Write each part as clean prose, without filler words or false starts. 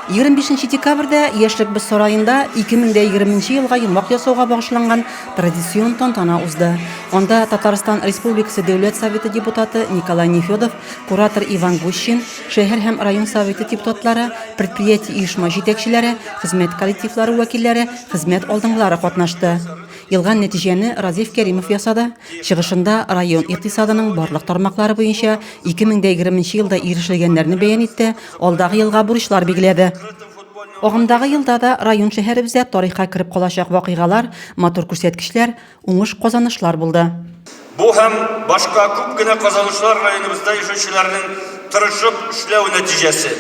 25 декабрьдә Яшьлек боз сараенда 2020 елга йомгак ясауга багышланган традицион тантана узды. Анда Татарстан Республикасы Дәүләт Советы депутаты Николай Нефедов, куратор Иван Гущин, шәһәр һәм район Советы депутатлары, предприятие-оешма җитәкчеләре, хезмәт коллективлары вәкилләре, хезмәт алдынгылары катнашты. Елга нәтиҗәне Разиф Кәримов ясады. Чыгышында район икътисадының барлык тармаклары буенча 2020 елда ирешелгәннәрне бәян итте, алдагы елга бурычлар билгеләде. Агымдагы елда да район-шәһәребездә тарихка кереп калачак вакыйгалар, матур күрсәткечләр, уңыш-казанышлар булды. Бу һәм башка күп кенә казанышлар районыбызда яшәүчеләрнең тырышып эшләү нәтиҗәсе.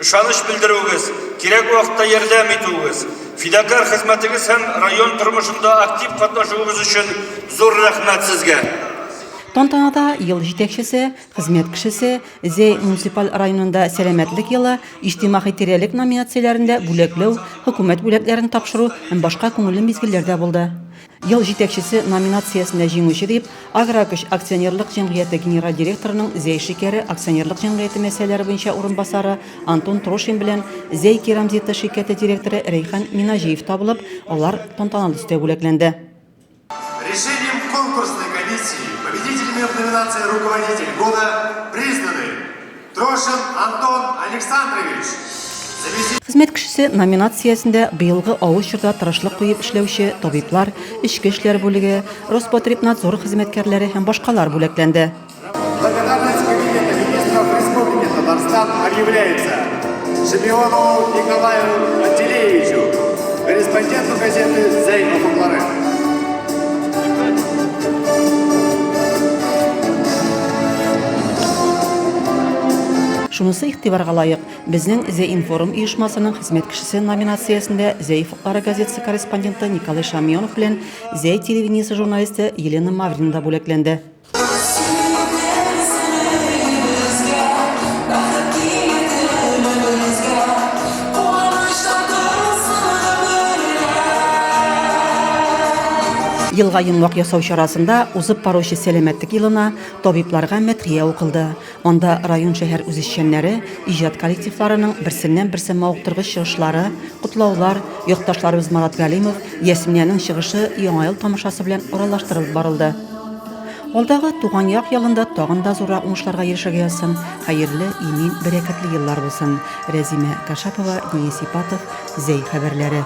Ышаныч белдерүегез, кирәк вакытта ярдәм итүегез, фидакарь хезмәтегез һәм район тормышында актив катнашуыгыз өчен зур рәхмәт сезгә! Тантанада ел җитәкчесе, хезмәт кешесе, Зәй муниципаль районында Сәламәтлек елы, Иҗтимагый тирәлек номинацияләрендә бүләкләү, хөкүмәт бүләкләрен тапшыру һәм башка күңелле мизгелләр дә булды. Ел җитәкчесе номинациясендә җиңүче дип, Агрокөч акционерлык җәмгыяте генераль директорының Зәй шикәре акционерлык җәмгыяте мәсьәләләре буенча урынбасары Антон Трошин белән Зәй керамзиты ширкәте директоры Рәйхан Минаҗиев табылып, алар тантаналы төстә бүләкләнде. Решением конкурсной комиссии победителями в номинации Руководитель года признаны Трошин Антон Александрович, заместитель. Хезмәт кешесе номинациясендә быелгы авыр чорда тырышлык куеп эшләүче табиблар, эчке эшләр бүлеге, Роспотребнадзор хезмәткәрләре һәм башкалар бүләкләнде. Благодарность Кабинета министров Республики Татарстан объявляется Шемионову Николаю Пантелеевичу, корреспонденту газеты «Зәй офыклары». Шунысы игътибарга лаек, безнең Зәй-информ оешмасының Хезмәт кешесе номинациясендә Зәй офыклары газетасы корреспонденты Николай Шамионов белән Зәй телевидениесе журналисты Елена Маврина да бүләкләнде. Елга йомгак ясау чарасында узып баручы сәламәтлек елына табибларга мәдхия укылды. Анда район-шәһәр үзешчәннәре, иҗат коллективларының берсеннән-берсе мавыктыргыч чыгышлары, котлаулар, якташларыбыз Марат Галимов, Ясминәнең чыгышы Яңа ел тамашасы белән аралаштырылып барылды. Алдагы Туган як ялында тагын да зуррак уңышларга ирешергә язсын, хәерле, имин, бәрәкәтле еллар булсын. Рәзимә Кашапова, Денис Ипатов, Зәй хәбәрләре.